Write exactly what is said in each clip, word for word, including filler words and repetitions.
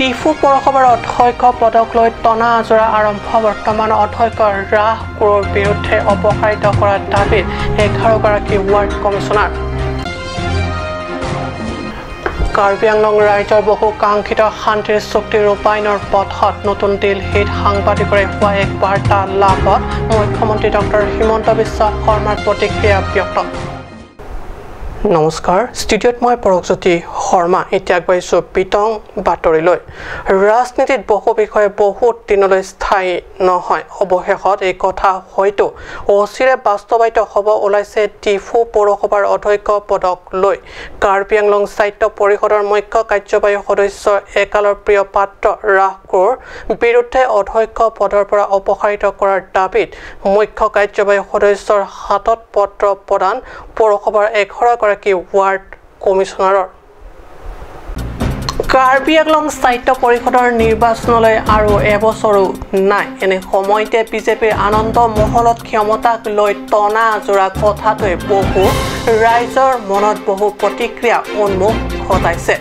ডিফু পৌৰসভাৰ অধ্যক্ষ পদক লৈ টনা আজোৰা আৰম্ভ। বৰ্তমান অধ্যক্ষ ৰাজ কোঁৱৰৰ বিৰুদ্ধে অপসাৰিত কৰাৰ দাবীত এঘাৰ গৰাকী ৱাৰ্ড কমিছনাৰ। কাৰ্বি আংলং ৰাইজৰ বহু কাংক্ষিত শান্তিৰ চুক্তি ৰূপায়ণৰ পথত নতুন দিল্লীত সাংবাদিকৰে হোৱা এক বাৰ্তা লাভত মুখ্যমন্ত্ৰী ডক্টৰ হিমন্ত বিশ্ব শৰ্মাৰ প্ৰতিক্ৰিয়া ব্যক্ত। নমস্কাৰ, ষ্টুডিঅ'ত মই পৰকজ্যোতি শৰ্মা। এতিয়া আগবাঢ়িছো পিতং বাতৰিলৈ। ৰাজনীতিত বহু বিষয়ে বহুত দিনলৈ স্থায়ী নহয়। অৱশেষত এই কথা হয়তো অচিৰে বাস্তৱায়িত হ'ব ওলাইছে ডিফু পৌৰসভাৰ অধ্যক্ষ পদক লৈ কাৰ্বি আংলং স্বায়ত্ত পৰিষদৰ মুখ্য কাৰ্যবাহী সদস্য একালৰ প্ৰিয় পাত্ৰ ৰাজ কোঁৱৰৰ বিৰুদ্ধে অধ্যক্ষ পদৰ পৰা অপসাৰিত কৰাৰ দাবীত মুখ্য কাৰ্যবাহী সদস্যৰ হাতত পত্ৰ প্ৰদান পৌৰসভাৰ এঘাৰ গৰাকী ৱাৰ্ড কমিছনাৰৰ। কাৰ্বি আংলং স্বায়ত্ত পৰিষদৰ নিৰ্বাচনলৈ আৰু এবছৰো নাই। এনে সময়তে বিজেপিৰ আনন্দ মহলত ক্ষমতাক লৈ টনা আজোৰা কথাটোৱে বহু ৰাইজৰ মনত বহু প্ৰতিক্ৰিয়া উন্মুখ ঘটাইছে।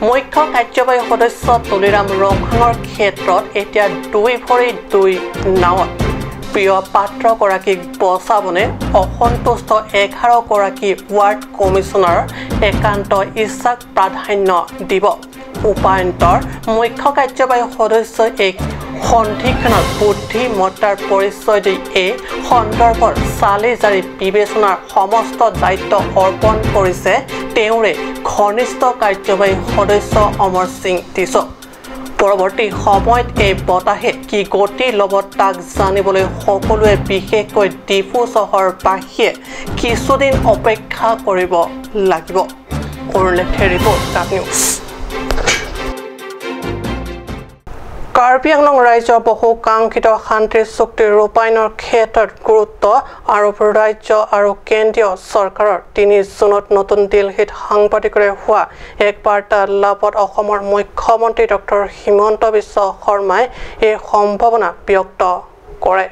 মুখ্য কাৰ্যবাহী সদস্য তুলিৰাম ৰংহাঙৰ ক্ষেত্ৰত এতিয়া দুই ভৰি দুই নাৱত। প্ৰিয় পাত্ৰগৰাকীক বচাবনে অসন্তুষ্ট এঘাৰ গৰাকী ৱাৰ্ড কমিছনাৰ একান্ত ইচ্ছাক প্ৰাধান্য দিব। উপায়ন্তৰ মুখ্য কাৰ্যবাহী সদস্যই এক সন্ধিক্ষণত বুদ্ধিমত্তাৰ পৰিচয় দি এই সন্দৰ্ভত চালি জাৰি বিবেচনাৰ সমস্ত দায়িত্ব অৰ্পণ কৰিছে তেওঁৰে ঘনিষ্ঠ কাৰ্যবাহী সদস্য অমৰ সিং টিছৌ। পৰৱৰ্তী সময়ত এই বতাহে কি গতি ল'ব, তাক জানিবলৈ সকলোৱে, বিশেষকৈ ডিফু চহৰবাসীয়ে কিছুদিন অপেক্ষা কৰিব লাগিব। অৰুণ লেথিয়াৰ ৰিপৰ্ট, কাট নিউজ। কাৰ্বি আংলং ৰাইজৰ বহু কাংক্ষিত শান্তি চুক্তি ৰূপায়ণৰ ক্ষেত্ৰত গুৰুত্ব আৰোপ ৰাজ্য আৰু কেন্দ্ৰীয় চৰকাৰৰ। তিনি জুনত নতুন দিল্লীত সাংবাদিকৰে হোৱা এক বাৰ্তালাপত অসমৰ মুখ্যমন্ত্ৰী ডক্টৰ হিমন্ত বিশ্ব শৰ্মাই এই সম্ভাৱনা ব্যক্ত কৰে।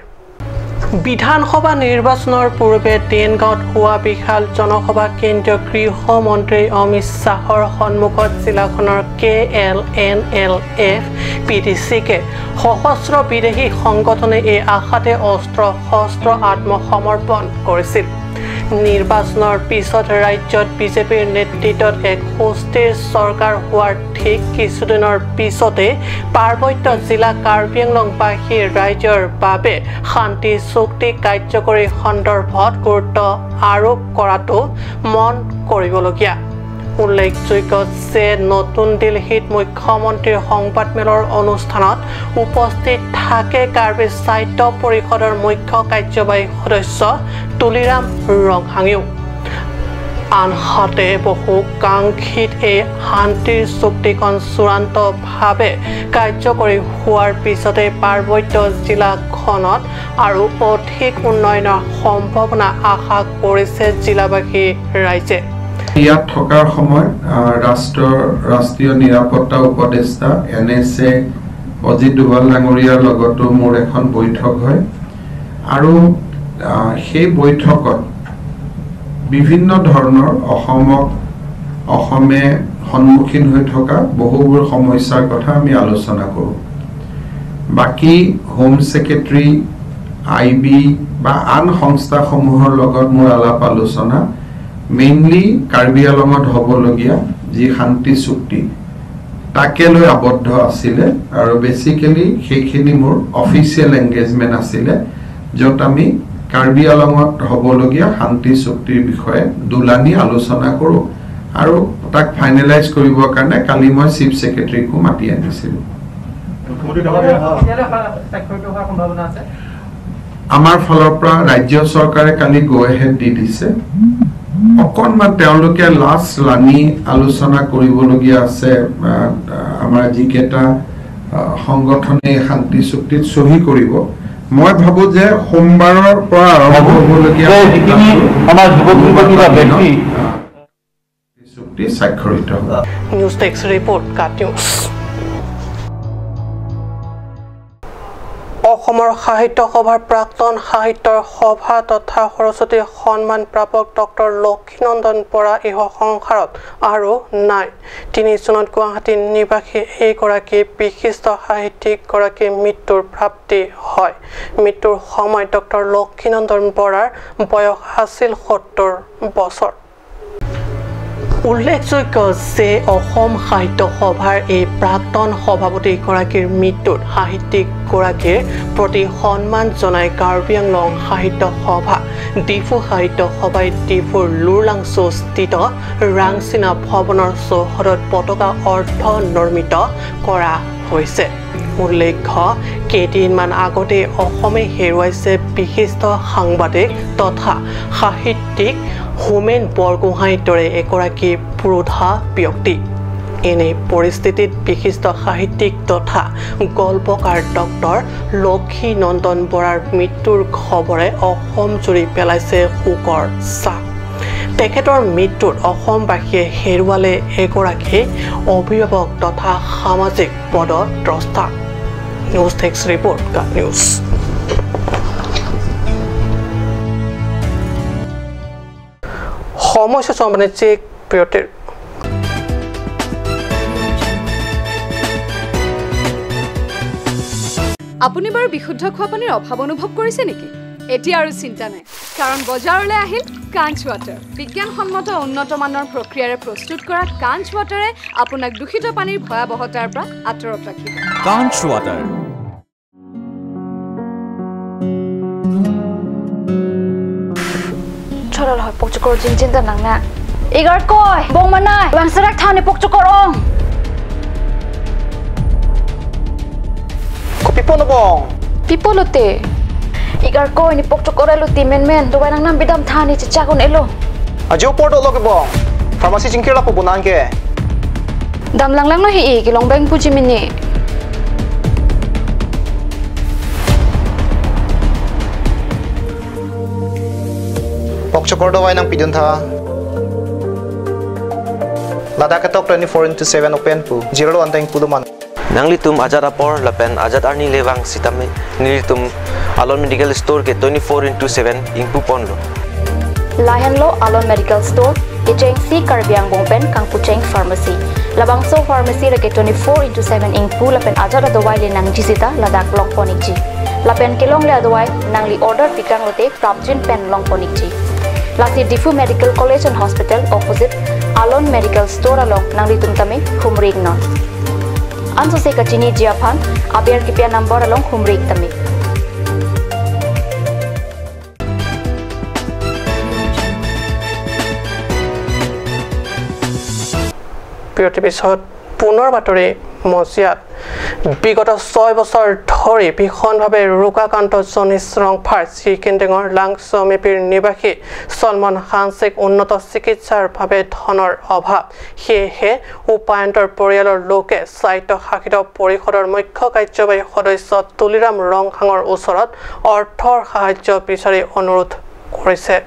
বিধানসভা নিৰ্বাচনৰ পূৰ্বে দেনগাঁৱত হোৱা বিশাল জনসভা কেন্দ্ৰীয় গৃহমন্ত্ৰী অমিত শ্বাহৰ সন্মুখত জিলাখনৰ K L N L F P D C K সশস্ত্ৰ বিদেশী সংগঠনে এই আশাতে অস্ত্ৰ শস্ত্ৰ আত্মসমৰ্পণ কৰিছিল। নিৰ্বাচনৰ পিছত ৰাজ্যত বিজেপিৰ নেতৃত্বত এক সুস্থিৰ চৰকাৰ হোৱাৰ ঠিক কিছুদিনৰ পিছতে পাৰ্বত্য জিলা কাৰ্বি আংলংবাসী ৰাইজৰ বাবে শান্তি চুক্তি কাৰ্যকৰী সন্দৰ্ভত গুৰুত্ব আৰোপ কৰাটো মন কৰিবলগীয়া। উল্লেখযোগ্য যে নতুন দিল্লীত মুখ্যমন্ত্ৰীৰ সংবাদমেলৰ অনুষ্ঠানত উপস্থিত থাকে কাৰ্বি স্বায়ত্ত পৰিষদৰ মুখ্য কাৰ্যবাহী সদস্য তুলিৰাম ৰংহাঙেও। আনহাতে বহু কাংক্ষিত এই শান্তিৰ চুক্তিখন চূড়ান্তভাৱে কাৰ্যকৰী হোৱাৰ পিছতে পাৰ্বত্য জিলাখনত আৰু অধিক উন্নয়নৰ সম্ভাৱনা আশা কৰিছে জিলাবাসী ৰাইজে। ইয়াত থকাৰ সময়ত, আহ, ৰাষ্ট্ৰৰ, ৰাষ্ট্ৰীয় নিৰাপত্তা উপদেষ্টা, এন এছ এ, অজিত ডোভাল ডাঙৰীয়াৰ লগতো মোৰ এখন বৈঠক হয় আৰু, আহ, সেই বৈঠকত বিভিন্ন ধৰণৰ অসমক, অসমে সন্মুখীন হৈ থকা বহুবোৰ সমস্যাৰ কথা আমি আলোচনা কৰোঁ। বাকী হোম ছেক্ৰেটাৰী, আই বি বা আন সংস্থাসমূহৰ লগত মোৰ আলাপ আলোচনা মেইনলি কাৰ্বি আংলঙত হ'বলগীয়া যি শান্তি চুক্তি, তাকে লৈ আবদ্ধ আছিলে আৰু বেচিকেলি সেইখিনি মোৰ অফিচিয়েল এংগেজমেণ্ট আছিলে, য'ত আমি কাৰ্বি আংলঙত হ'বলগীয়া শান্তি চুক্তিৰ বিষয়ে দুলানি আলোচনা কৰোঁ আৰু তাক ফাইনেলাইজ কৰিবৰ কাৰণে কালি মই চিফ ছেক্ৰেটাৰীকো মাতি আনিছিলোঁ। মুখ্যমন্ত্ৰী ডাঙৰীয়া, কেতিয়ালৈ স্বাক্ষৰিত হোৱাৰ সম্ভাৱনা আছে? আমাৰ ফালৰ পৰা ৰাজ্য চৰকাৰে কালি গ' এহেড দি দিছে। অকণমান তেওঁলোকে লাষ্ট লানি আলোচনা কৰিবলগীয়া আছে, আহ, আমাৰ যিকেইটা, আহ, সংগঠনে শান্তি চুক্তিত চহী কৰিব। মই ভাবোঁ যে সোমবাৰৰ পৰা আৰম্ভ হ'বলগীয়া যে যিখিনি আমাৰ যুৱক যুৱতী বা ব্যক্তি চুক্তি স্বাক্ষৰিত হ'ব। নিউজ ডেস্ক ৰিপৰ্ট, কাট নিউজ। অসমৰ সাহিত্য সভাৰ প্ৰাক্তন সাহিত্য সভা তথা সৰস্বতী সন্মান প্ৰাপক ডক্টৰ লক্ষীনন্দন বৰা ইহ সংসাৰত আৰু নাই। তিনি জুনত গুৱাহাটী নিবাসী এইগৰাকী বিশিষ্ট সাহিত্যিকগৰাকীৰ মৃত্যুৰ প্ৰাপ্তি হয়। মৃত্যুৰ সময়ত ডক্টৰ লক্ষীনন্দন বৰাৰ বয়স আছিল সত্তৰ বছৰ। উল্লেখযোগ্য যে অসম সাহিত্য সভাৰ এই প্ৰাক্তন সভাপতিগৰাকীৰ মৃত্যুত সাহিত্যিকগৰাকীৰ প্ৰতি সন্মান জনাই কাৰ্বি আংলং সাহিত্য সভা, ডিফু সাহিত্য সভাই ডিফুৰ লুৰলাংচো স্থিত ৰাংচিনা ভৱনৰ চৌহদত পতাকা অৰ্ধ নিৰ্মিত কৰা হৈছে। উল্লেখ্য, কেইদিনমান আগতে অসমে হেৰুৱাইছে বিশিষ্ট সাংবাদিক তথা সাহিত্যিক হোমেন বৰগোহাঁইৰ দৰে এগৰাকী পুৰোধা ব্যক্তি। এনে পৰিস্থিতিত বিশিষ্ট সাহিত্যিক তথা গল্পকাৰ ডক্টৰ লক্ষীনন্দন বৰাৰ মৃত্যুৰ খবৰে অসম জুৰি পেলাইছে শোকৰ ছাঁ। তেখেতৰ মৃত্যুত অসমবাসীয়ে হেৰুৱালে এগৰাকী অভিভাৱক তথা সামাজিক পদদ্ৰষ্টা। নিউজ ডেস্ক ৰিপৰ্ট, কাট নিউজ। সময় সূচনা মানে চেক বিৰতিৰ। আপুনি বাৰু বিশুদ্ধ খোৱা পানীৰ অভাৱ অনুভৱ কৰিছে নেকি? এতিয়া আৰু চিন্তা নাই, কাৰণ বজাৰলৈ আহিল কাঞ্চ ৱাটাৰ। বিজ্ঞানসন্মত উন্নত মানৰ প্ৰক্ৰিয়াৰে প্ৰস্তুত কৰা কাঞ্চ ৱাটাৰে আপোনাক দূষিত পানীৰ ভয়াৱহতাৰ পৰা আঁতৰত ৰাখিব। কাঞ্চ water. Chorol hoi pokchokor jinjin ta nang na. Igarkoi, bong manai, bang serak thani pokchokor ong. Kopi pon bong? Pipo lote. Igarkoi ni pokchokor lote menmen, dawai nangnam bidam thani chechak un-elo. Ajo apor dolo ke bong. Pharmacy chingkir lapu bonang ke. Dam langlanglo hi-i, kelong beng puji mini. Pokchokor dawai nangpidun tha. Ladak ketok twenty-four into seven open pu. Zero lo anteng pulo man. Nanglitum ajat apor lapen ajat arni le vang sitame nelitum Alon Medical Store ke twenty-four into seven ingpu ponlo. Lahenlo Alon Medical Store, kechengsi Karbi Angbong pen kangpucheng pharmacy. Labangso pharmacy lake twenty-four into seven ingpu lapen ajat adawai le nangji sita ladak long pon ikji. Lapen kelongle adawai nangli order pikang lote prapjin pen long pon ikji. Lasi Diphu Medical College and Hospital opposite Alon Medical Store along nanglitum tame humri iknon. Ansose kachiniji aphan aber kipi a-number along humri ik tame. প্ৰিয় টিভি চাওক, পুনৰ বাতৰি মজিয়াত। বিগত ছয় বছৰ ধৰি ভীষণভাৱে ৰোগাক্ৰান্ত জনিছ ৰংফাৰ চিকেনডেঙৰ লাংচ মেপিৰ নিবাসী চলমন হানছেক উন্নত চিকিৎসাৰ বাবে ধনৰ অভাৱ। সেয়েহে উপায়ন্তৰ পৰিয়ালৰ লোকে স্বায়ত্তশাসিত পৰিষদৰ মুখ্য কাৰ্যবাহী সদস্য তুলিৰাম ৰংহাঙৰ ওচৰত অৰ্থৰ সাহায্য বিচাৰি অনুৰোধ কৰিছে।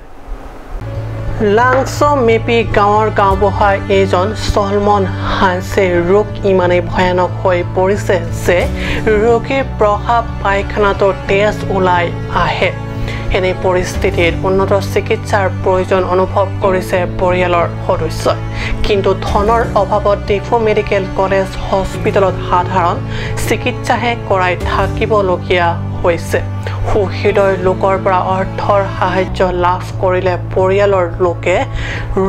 লাংচ মেপি গাঁৱৰ গাঁওবুঢ়া এজন চলমন হানছে ৰোগ ইমানেই ভয়ানক হৈ পৰিছে যে ৰোগীৰ প্ৰসাৱ পায়খানাতো তেজ ওলাই আহে। এনে পৰিস্থিতিত উন্নত চিকিৎসাৰ প্ৰয়োজন অনুভৱ কৰিছে পৰিয়ালৰ সদস্যই। কিন্তু ধনৰ অভাৱত ডিফু মেডিকেল কলেজ হস্পিটেলত সাধাৰণ চিকিৎসাহে কৰাই থাকিবলগীয়া হৈছে। সুহৃদয় লোকৰ পৰা অৰ্থৰ সাহায্য লাভ কৰিলে পৰিয়ালৰ লোকে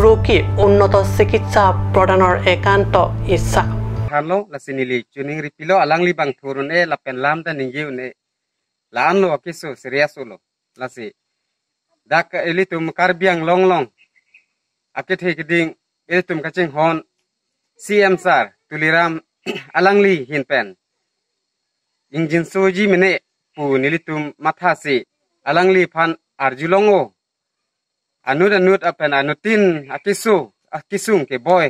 ৰোগীক উন্নত চিকিৎসা প্ৰদানৰ একান্ত ইচ্ছা। Thanlo, lasi neli chuning ripilo, alangli bang thurun e lapen lam ta ningje un e. La-anlo akeso serious lo. Lasi dak ilitum Karbi Anglong along akethe keding ilitum kachinghon C M sir Tuliram alangli ahin pen ingjinsoji mene pu nelitum mathasi alangliphan arjulong o. Anut anut apen anutin akeso akesung keboi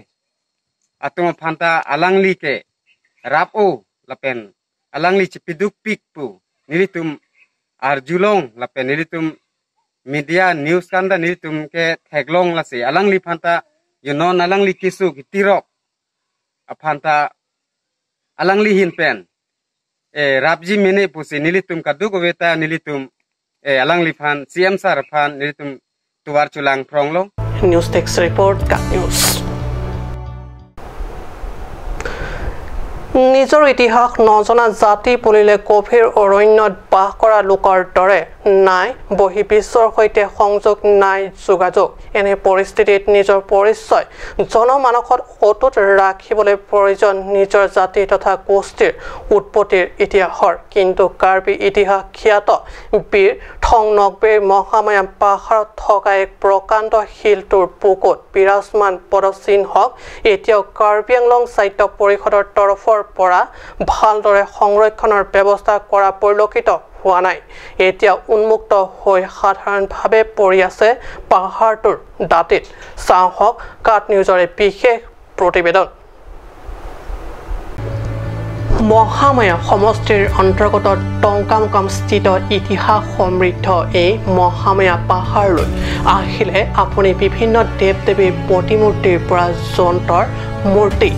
atum aphanta alangli ke rap o lapen alangli chepidukpik pu nelitum arjulong lapen nelitum media news kanta nelitum ke theklong. Lasi alangliphanta yo non alangli keso kitirok aphanta alangli ahin pen eh, rapji mene pusi nelitum kadokave ta nelitum, eh, alangliphan, C M sir aphan nelitum tovar cholang phronglo. News Desk Report, Kat News. নিজৰ ইতিহাস নজনা জাতি বুলিলে গভীৰ অৰণ্যত বাস কৰা লোকৰ দৰে। নাই বহিঃবিশ্বৰ সৈতে সংযোগ, নাই যোগাযোগ। এনে পৰিস্থিতিত নিজৰ পৰিচয় জনমানসত অটুট ৰাখিবলৈ প্ৰয়োজন নিজৰ জাতি তথা গোষ্ঠীৰ উৎপত্তিৰ ইতিহাসৰ। কিন্তু কাৰ্বি ইতিহাস খ্যাত বীৰ থং নকবেৰ মহামায়া পাহাৰত থকা এক প্ৰকাণ্ড শিলটোৰ বুকুত বিৰাজমান পদচিহ্নক এতিয়াও কাৰ্বি আংলং স্বায়ত্ত পৰিষদৰ তৰফৰ পৰা ভালদৰে সংৰক্ষণৰ ব্যৱস্থা কৰা পৰিলক্ষিত হোৱা নাই। এতিয়া উন্মুক্ত হৈ সাধাৰণভাৱে পৰি আছে পাহাৰটোৰ দাঁতিত। চাওক kat Newsৰ এই বিশেষ প্ৰতিবেদন। মহামায়া সমষ্টিৰ অন্তৰ্গত টংকামকাম স্থিত ইতিহাস সমৃদ্ধ এই মহামায়া পাহাৰলৈ আহিলে আপুনি বিভিন্ন দেৱ দেৱীৰ প্ৰতিমূৰ্তিৰ পৰা যন্ত্ৰৰ মূৰ্তি,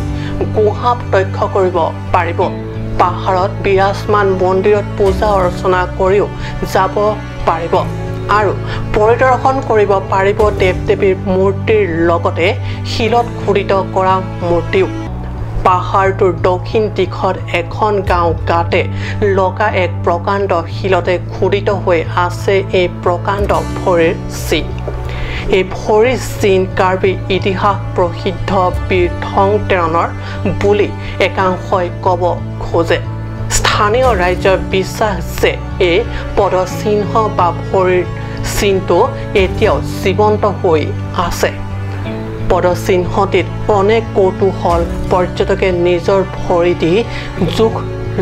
গুহা প্ৰত্যক্ষ কৰিব পাৰিব। পাহাৰত বিৰাজমান মন্দিৰত পূজা অৰ্চনা কৰিও যাব পাৰিব আৰু পৰিদৰ্শন কৰিব পাৰিব দেৱ দেৱীৰ মূৰ্তিৰ লগতে শিলত খোদিত কৰা মূৰ্তিও। পাহাৰটোৰ দক্ষিণ দিশত এখন গাঁও গাতে লগা এক প্ৰকাণ্ড শিলতে খোদিত হৈ আছে এই প্ৰকাণ্ড ভৰিৰ চিন। এই ভৰিৰ চিন কাৰ্বি ইতিহাস প্ৰসিদ্ধ বীৰ থং তেৰণৰ বুলি একাংশই ক'ব খোজে। স্থানীয় ৰাইজৰ বিশ্বাস যে এই পদচিহ্ন বা ভৰিৰ চিনটো এতিয়াও জীৱন্ত হৈ আছে। পদচিহ্নটিত অনেক কৌতূহল পৰ্যটকে নিজৰ ভৰি দি জোখ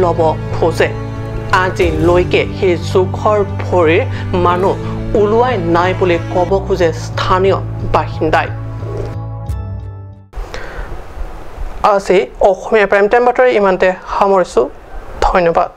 ল'ব খোজে। আজিলৈকে সেই জোখৰ ভৰিৰ মানুহ ওলোৱাই নাই বুলি ক'ব খোজে স্থানীয় বাসিন্দাই। আজি অসমীয়া প্ৰাইম টাইম বাতৰি ইমানতে সামৰিছো। ধন্যবাদ।